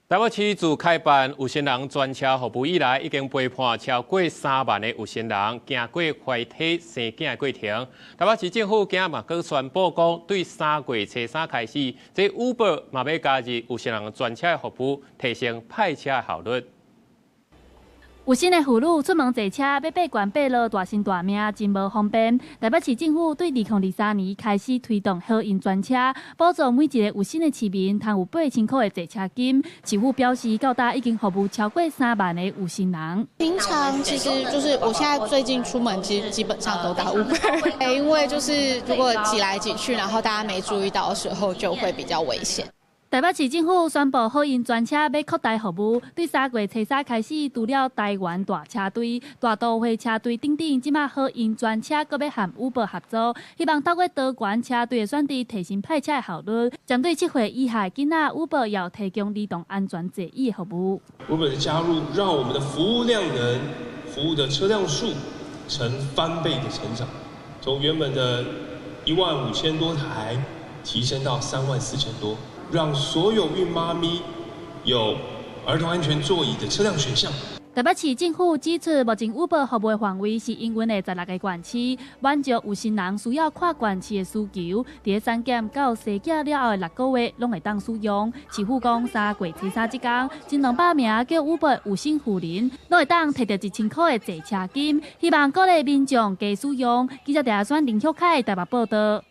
台北市自開辦有閒人專車服務以來，已經陪伴超過3萬個有閒人行過懷胎生囝的過程。台北市政府今仔嘛閣宣布講，對3月初三開始，這 Uber 嘛欲加入有閒人專車的服務，提升派車的效率。有身的婦女出門坐車，欲爬懸爬落，大身大命真無方便。台北市政府對2023年開始推動好運專車，補助每一个有身的市民，通有8000箍的坐車金。市府表示，到今已經服務超過3萬个有身人。平常其實就是我現在最近出門，其實基本上都搭 Uber，因為就是如果擠來擠去，然後大家沒注意到的時候，就會比較危險。台北市政府宣布好運專車欲擴大服務，對3月初三開始，除了台元大車隊、大都會車隊等等，這馬好運專車閣欲和 Uber 合作，希望透過多元車隊的選擇，提升派車的效率。針對7歲以下囡仔，Uber 也提供兒童安全座椅的服務。 Uber 的加入，讓我們的服務量能、服務的車輛數成翻倍的成長，從原本的1萬5千多台提升到3萬4千多。讓所有孕媽咪有兒童安全座椅的車輛選項。台北市政府指出，目前 Uber 服務範圍是營運的16個縣市，滿足有身人需要跨縣市的需求。佇產檢到生囝了後的6個月，攏會當使用。市府講，3月初三這工，前200名叫 Uber 有身婦人，攏會當提著1000箍的坐車金，希望鼓勵民眾加使用。記者鄭阿選林旭凱台北報道。